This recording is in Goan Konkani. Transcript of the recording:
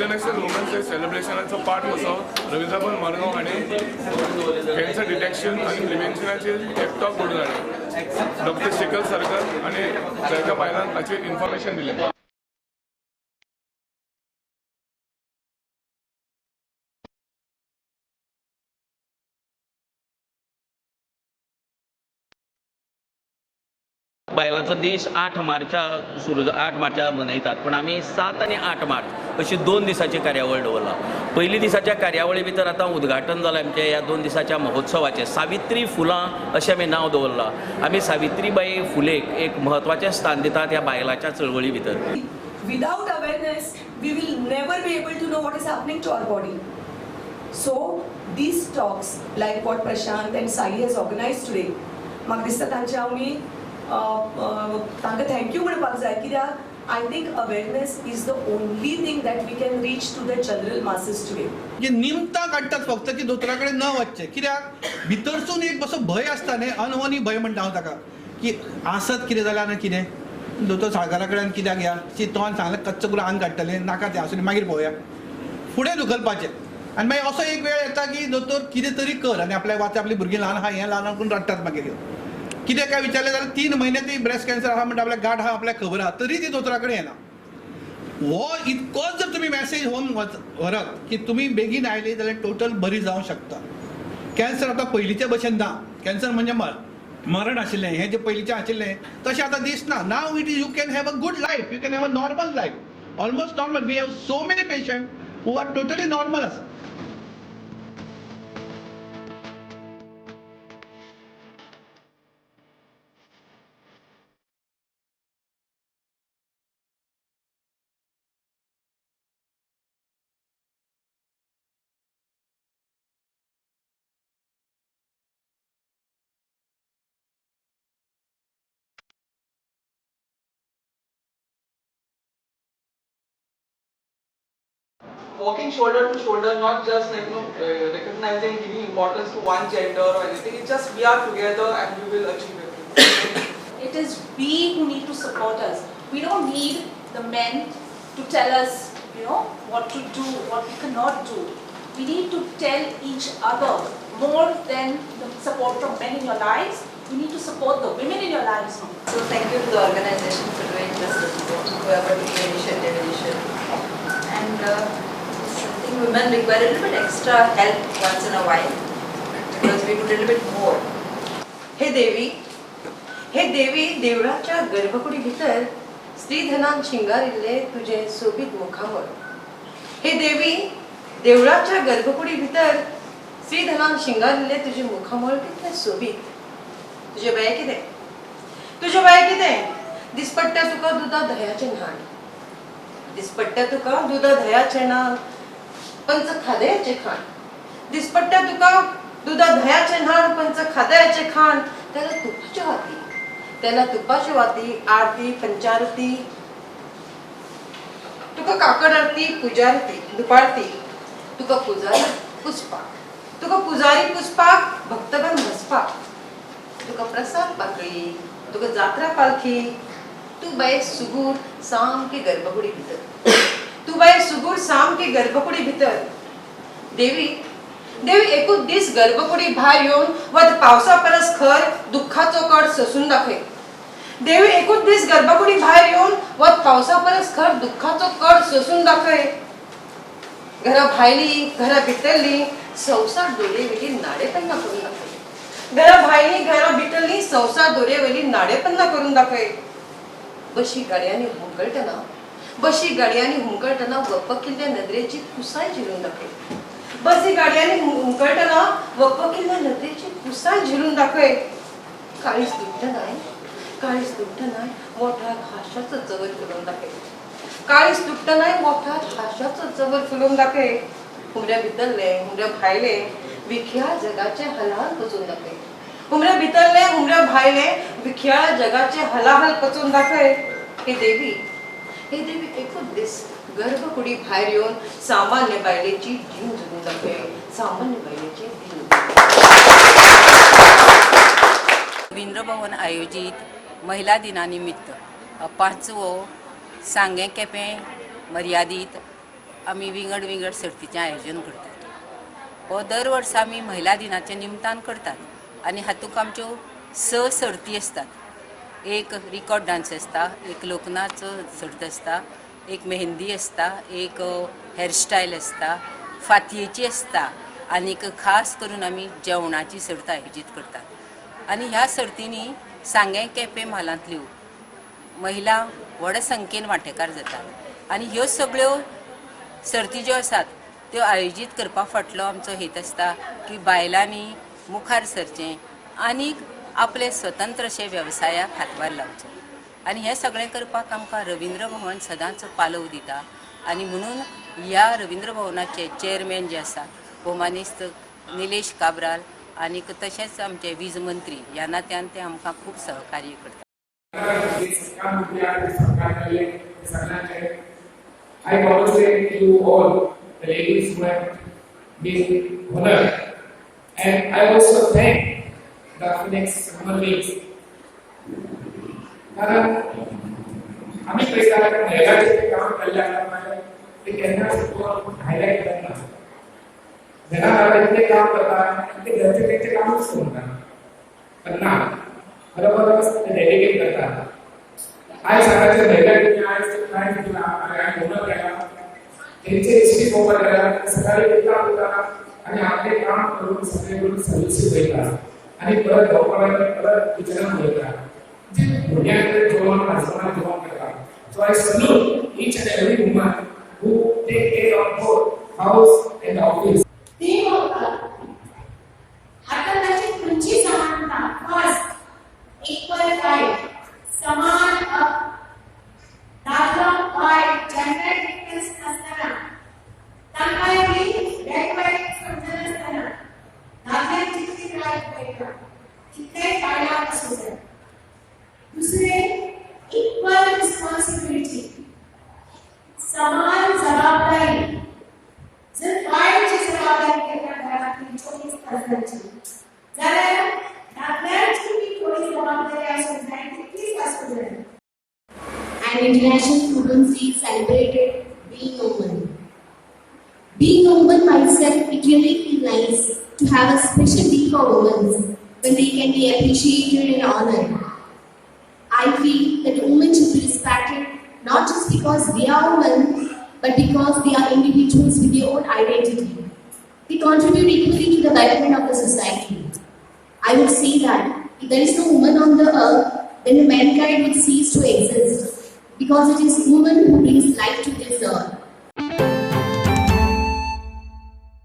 इंटरनॅशनल वुमन्स डे सेलिब्रेशनाचो पार्ट कसो रवींद्र भवन मडगांव हांणी कॅन्सर डिटेक्शन आनी प्रिव्हेन्शनाचेर एक टॉक घडोवन हाडलें. डॉक्टर शेखर सरकर आनी जायत्या बायलांक हाचेर इन्फॉर्मेशन दिलें. बायलांचो दीस 8 मार्चाक सुरू, 8 मार्चाक मनयतात, पूण आमी 7 आनी 8 मार्च अशी 2 दिसाची कार्यावळ दवरला. पयली दिसाच्या कार्यावळी भितर आतां उद्घाटन जालां आमचें ह्या 2 दिसाच्या महोत्सवाचें. सावित्री फुलां अशें आमी नांव दवरलां. आमी सावित्रीबाई फुलेक एक म्हत्वाचें स्थान दितात ह्या बायलांच्या चळवळी भितर. Without awareness, we will never be able to know what is happening to our body. So these talks, like what Prashant and Sai has organized today, म्हाका दिसता तांचे आमी तांकां thank you म्हणपाक जाय, कित्याक I think awareness is the only thing that we can reach to the general masses today. जे निमतां काडटात फक्त की दोतोरा कडेन न वचचें, कित्याक भितरसून एक असो भंय आसता न्ही, अनहोनी भंय म्हणटा हांव ताका, की आसत कितें जाल्यार आनी कितें दोतोर साळकारा कडेन कित्याक या शी तोंड सांगलें कच्च करून आंग काडटलें, नाका तें आसूं मागीर पळोवया, फुडें धुकलपाचें. आनी मागीर असो एक वेळ येता की दोतोर कितें तरी कर, आनी आपल्या वाचा आपलीं भुरगीं ल्हान आहा, हें ल्हान करून रडटात. मागीर कितें काय विचारलें जाल्यार 3 म्हयने ती ब्रेस्ट कॅन्सर आहा म्हणटा, आपल्याक गांठ आहा आपल्याक खबर आहा, तरी ती दोतोरा कडेन येना. हो इतकोच जर तुमी मॅसेज होवन व्हरत की तुमी बेगीन आयली जाल्यार टोटल बरी जावंक शकता. कॅन्सर आतां पयलींचे भशेन ना, कॅन्सर म्हणजे मरण आशिल्लें, हें जें पयलींचें आशिल्लें तशें आतां दिसना. Now it is you can have a good life, you can have a normal life, almost normal. We have so many patient who are totally normal आसा. Walking shoulder to shoulder, not just like, you know, recognizing giving importance to one gender or anything. It's just we are together and we will achieve everything. It is we who need to support us. We don't need the men to tell us, you know, what to do, what we cannot do. We need to tell each other more than the support from men in your lives. You need to support the women in your lives more. So thank you to the organization for doing this, whoever took the initiative initially. And I think women require a little bit extra help once in a while because we do a little bit more. हे देवी, हे देवी, देवळाच्या गर्भकुडी भितर स्त्रीधनान शिंगारिल्ले तुझे सोबीत मुखामळ. हे देवी, देवळाच्या गर्भकुडी भितर स्त्रीधनान शिंगारिल्ले तुझे मुखामळ कितलें सोबीत. तुझे बाये कितें, तुझे बाये कितें, दिसपट्ट्या तुका दुदा दह्याचें न्हाण, दिसपट्ट्या तुका दुदा दह्याचें न्हाण, पंच खाद्याचें खाण, दिसपट्ट्या तुका दुदा दह्याचें न्हाण, पंच खाद्याचें खाण, त्याला तुपाच्यो वाती, त्याला तुपाच्यो वाती, आरती पंचारती, तुका काकड आरती, पुजारती, दुपारती, तुका पुजारी पुष्पाक, तुका पुजारी पुष्पाक, भक्तगण भसपाक, तुका प्रसाद पाकळी, तुका जात्रा पालखी, तू बाये सुगूर सामकी गर्भकुडी भितर, तू बाये सुगूर सामकी गर्भकुडी भितर. देवी, देवी एकूच दीस गर्भकुडी भायर येवन वत पावसा परस खर दुःखाचो कड सोसून दाखय. देवी एकूच दीस गर्भकुडी भायर येवन वत पावसा परस खर दुःखाचो कड सोसून दाखय. घरा भायली घरा भितरली संवसार दोरेवेली नाडेपन्ना करून दाखय. घरा भायली घरा भितरली संवसार दोरेवेली नाडेपन्ना करून दाखय. बशी गाडयांनी हुमकळटना, बशी गाडयांनी हुमकळटना वपकिल्ल्या नदरेची कुसाय झेलून दाखय. बसी गाडयांनी हुमकळटना वपकिल्ल्या नदरेची कुसाय झेलून दाखय. काळीज दुखटं नाही, काळीज दुखटं नाही, मोठ्यात हास्याचं जवळ फुलवून दाखय. काळीज दुखटं नाही, मोठ्यात हास्याचं जवळ फुलवून दाखय. हुमऱ्या भितरले हुमऱ्या भायले विखयाळ जगाचे हलाहल पचून दाखय. हुमऱ्या भितरले हुमऱ्या भायले विखयाळ जगाचे हलाहल पचून दाखय. हे देवी, हे देवी एकूच दीस गर्भकुडी भायर येवन सामान्य बायलेची जीण जगून दाखय, सामान्य बायलेची जीण. रवींद्र भवन आयोजीत महिला दिनानिमित्त 5वो सांगें केपें मर्यादीत आमी विंगड विंगड सर्तीचें आयोजन करतात. हो दर वर्सा आमी महिला दिनाच्या निमतान करतात आनी हातूंत आमच्यो 6 सर्ती आसतात. एक रिकॉर्ड डान्स आसता, एक लोकनाच सर्त आसता, एक मेहंदी आसता, एक हेअरस्टायल आसता, फातयेची आसता आनीक खास करून आमी जेवणाची सर्त आयोजीत करतात. आनी ह्या सर्तींनी सांगें केपें म्हालांतल्यो महिला व्हड संख्येन वांटेकार जातात आनी ह्यो सगळ्यो सर्ती ज्यो आसात त्यो आयोजीत करपा फाटलो आमचो हेत आसता की बायलांनी मुखार सरचें आनीक आपले स्वतंत्र अशे वेवसायाक हातभार लावचो. आनी हें सगळें करपाक आमकां रवींद्र भवन सदांच पालव दिता आनी म्हणून ह्या रवींद्र भवनाचे चेअरमॅन जे आसात भोवमानेस्त निलेश काब्राल आनीक तशेंच आमचे वीज मंत्री ह्या नात्यान ते आमकां खूब सहकार्य करतात. I congratulate you all, the ladies who have been honored, and I also thank the Phoenix Human Beings. कारण आम्ही पळयता महिलांचें काम केल्लें आसता ते केन्नाच हायलायट करना. घरा इतलें काम करता आनी ते घरचें तेंचें कामूच सोडना, पण ना बरोबरच ते डेडिकेट करता. आयज हांगाचे महिला तुमी आयज प्रायज दिला आनी ऑनर केला, तेंचे हिस्ट्री पळोवपाक गेल्यार सकाळी उठता उठता आनी आपलें काम करून सगळें करून सर्विसीक वयता आनी परत भोंवपाक परत किचनाक वयता. म्हणजे भुरग्यांक जेवण हजबंडाक जेवण करता. So I salute each and every woman who take care of both house and office. ते म्हणतात आता ताची खंयची समानता, फर्स्ट इक्वल रायट, समान हक, दादलो बायल जेंडर डिफरन्स नासतना, तांकां बी बॅकवर्ड समजनासतना दादल्यांक जितली रायट मेळटा तितलेय बायलांक आसूं जाय. दुसरें इक्वल रिस्पॉन्सिबिलिटी, समान जबाबदारी. जर बायलची जबाबदारी घेता घरांतली 24 तासांची जाल्यार दादल्यांची बी थोडी जबाबदारी आसूंक जाय, तितलीच आसूंक जाय. And International Women's Day celebrated being a woman. Being a woman myself, it really feels nice to have a special day for women when they can be appreciated and honored. I feel that women should be respected not just because they are women, but because they are individuals with their own identity. They contribute equally to the development of the society. I would say that if there is no woman on the earth, then the mankind would cease to exist, because it is woman who brings life to this earth.